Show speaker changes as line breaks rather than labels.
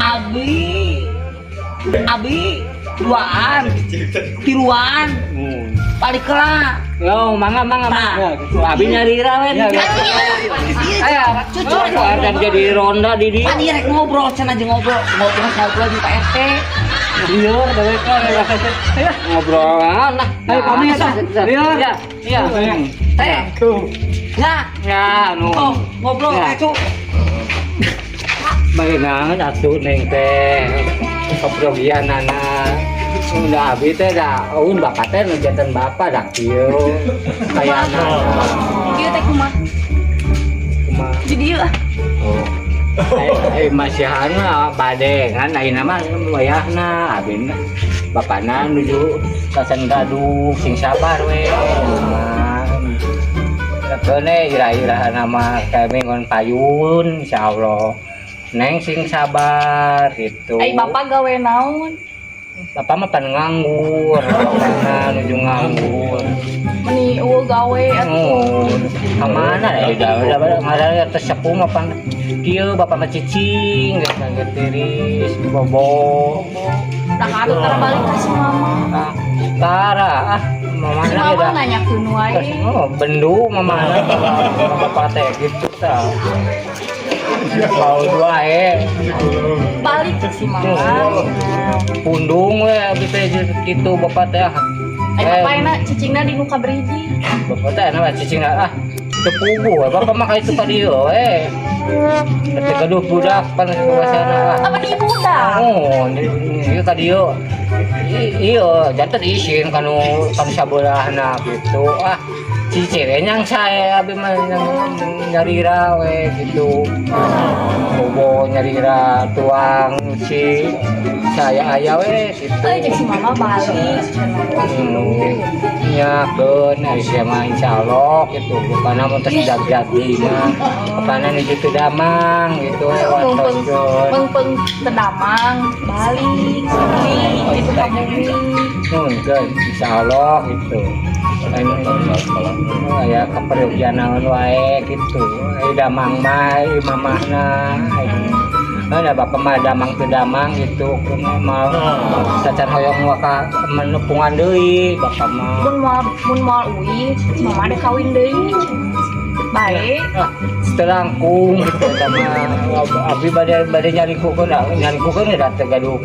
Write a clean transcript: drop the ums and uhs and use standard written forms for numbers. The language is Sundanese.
Abi. Abi duaan, tiluan, balik lah.
Yo, mangga mangga
Nah.
mangga. Abi nyarira we.
Iya.
Ayo,
Cucu.
Dan jadi ronda di dia.
Tadi rek ngobrol, cenah aja ngobrol, ngobrol ngobrol di Pak RT.
Lieur dewek kan. Ayo ngobrol nah.
Ayo, kami ya, Lieur.
Iya, iya.
Teh. Ya,
Ya, nu.
oh, ngobrol
Ya.
teh, Cu.
Bagaimana atuh neng teh keprogianana udah abi teh da un bapak teh nu janten bapak dah kieu kayana.
Kieu teh kumaha?
Kumaha?
Jadi ieu ah.
Oh. Eh, masihan bade kan ayeuna mah wayahna abi bapana nuju kasan gaduh, sing sabar we mah. Kene ira-ira nama kami ngon payun, insyaallah. Neng sing sabar gitu.
Ai bapak gawe naon?
Bapak mah pan nganggur, bapana nuju nganggur.
Meni euweuh gawe atuh.
Oh, kemana ya? Udah, ngaran atas sepuh mah pan kieu bapak mah cicing, geus ngangge tiris, bobo.
Tah atuh tara balik ka si mama.
Ah, tara ah, mama
Si
na
mama
da.
nanyakeun wae.
Oh, bendu mama na bapak teh gitu tah. Bau wae.
Balik ke si mama.
Pundung we abi teh gitu bapak teh.
Ai bapak enak cicingna di nu kabriji?
Bapak teh enak cicing ah. Teu puguh we bapak mah ka itu ka dieu we. Teu gaduh budak pan bahasana ah.
Apa di budak?
Oh, ieu ka dieu. Iya, janten isin kanu kanu sabelahna gitu. Ah, cicing nyang saya abi mah nyang nyarira we gitu. Bobo nyarira tuang si saya aya we gitu.
Eh, jeung si mama balik cenah.
Ya keun ari sia mah insyaallah gitu. Bapana mun tos jadi mah. Bapana nuju teu damang gitu
Pengpeng
watoskeun.
Pengpeng teu damang balik sini itu ka bumi.
Nuhunkeun insyaallah gitu. Aya kaperyogian naon wae gitu. Ai damang mah ai mamahna. Ai bapak mah damang teu damang gitu. Kumaha sacan hoyong waka menepungan deui bapak mah.
Mun moal uih, si mama dek kawin deui. Bae.
Ah, selangkung gitu sama abi bade bade nyalingkuhkeun, nyalingkuhkeun da teu gaduh.